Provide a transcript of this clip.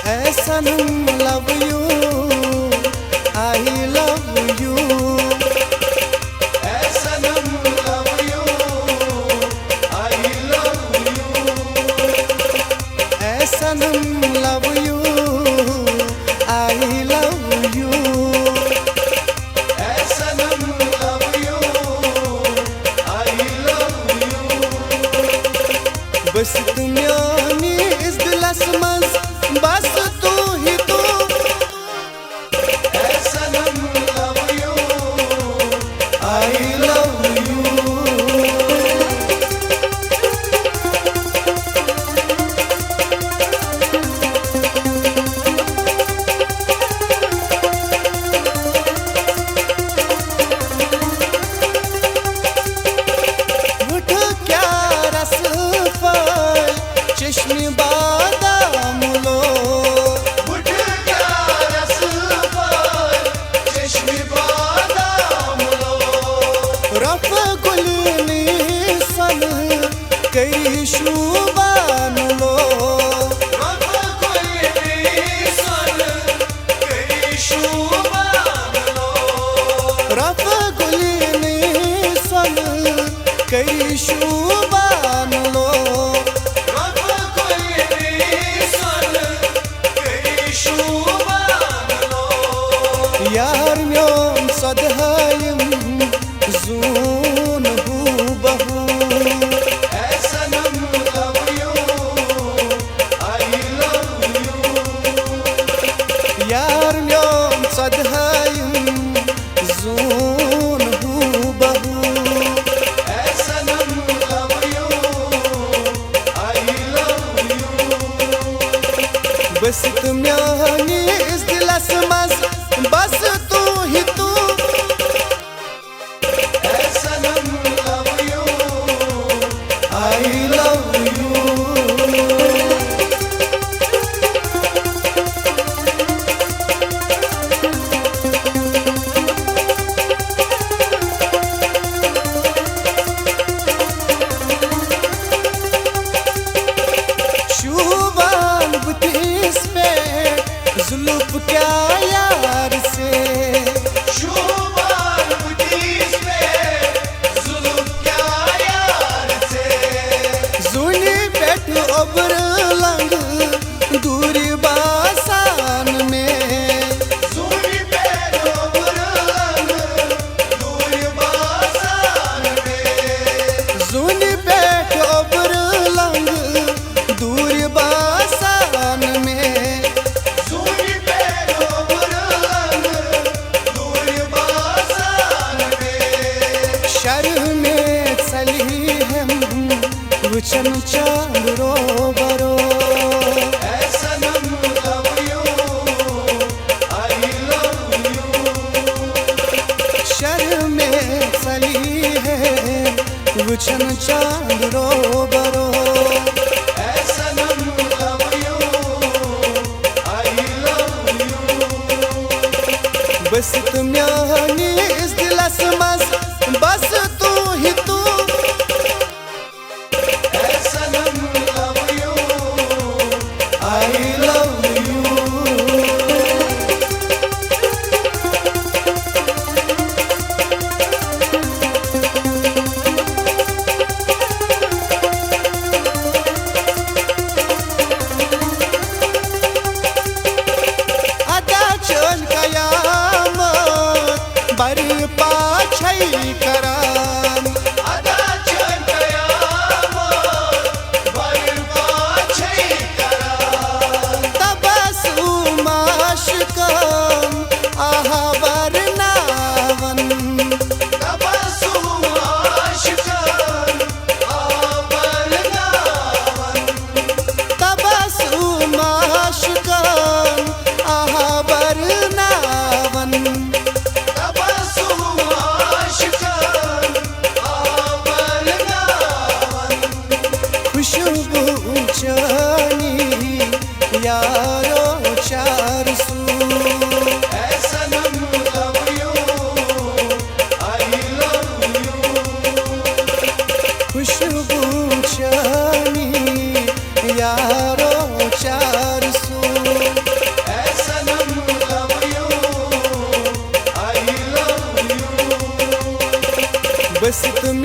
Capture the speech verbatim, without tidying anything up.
A صنم love you, I love you. A صنم love you, I love you. A صنم love you, I love you. A صنم love you, I love you. بس تہٕ میٲنِس دِلس منٛز، بس تُہۍ تہٕ۔ اے صنم love you, I love you. وٕچھ کیٛاہ رسہٕ پھٔلۍ چشمِ بادام لو۔ وٕچھ کیٛاہ رسہٕ پھٔلۍ چشمِ بادام لو۔ رۄپھ گُلنٕے سۄنہٕ کٔرۍ شوٗبان لو۔ رۄپھ گُلنٕے سۄنہٕ کٔرۍ شوٗبان لو۔ رۄپھ گُلنٕے سۄنہٕ کٔرۍ شوٗبان لو۔ رۄپھ گُلنٕے سۄنہٕ کٔرۍ شوٗبان لو۔ یار میون ژۄدہٲیِم زوٗن ہو بہو۔ اے صنم love you, I love you. یار میون ژۄدہٲیِم زوٗن ہو بہو۔ اے صنم love you, I love you. بس تہٕ میٲنِس دِلس منٛز، بس تُہۍ تہٕ۔ اے صنم love you, I love you. شوٗبان بُتھِس پٮ۪ٹھ زُلُف کیٛاہ یار ژےٚ۔ شوٗبان بُتھِس پٮ۪ٹھ زُلُف کیٛاہ یار ژےٚ۔ زوٗنہِ پٮ۪ٹھ اوٚبرٕ لنٛگہٕ دوٗرِ باسان مےٚ۔ زوٗنہِ پٮ۪ٹھ اوٚبرٕ لنٛگہٕ دوٗرِ باسان مےٚ۔ زوٗنہِ پٮ۪ٹھ اوٚبرٕ لنٛگہٕ دوٗرِ باسان مےٚ۔ زوٗنہِ پٮ۪ٹھ اوٚبرٕ لنٛگہٕ دوٗرِ باسان مےٚ۔ شرمہِ ژلہِ ہم وٕچھن چاند روبرو۔ اے صنم love you, I love you. شرمہِ ژلہِ ہم وٕچھن چاند روبرو۔ اے صنم love you, I love you. بس تہٕ میٲنِس دِلس منٛز، بس تُہۍ تہٕ۔ اے صنم love you, I love you. ادا چٲنۍ قیامت برپا چھے کران۔ ادا چٲنۍ قیامت برپا چھے کران۔ تبسم عاشقن آہ برناون۔ تبسم عاشقن آہ برناون۔ تبسم عاشقن آہ برناون۔ تبسم عاشقن آہ برناون۔ خوشبو چٲنی یارو چار سو۔ اے صنم love you, I love you. خوشبو چٲنی یارو چار سو۔ اے صنم، love you، I love you۔ بس تم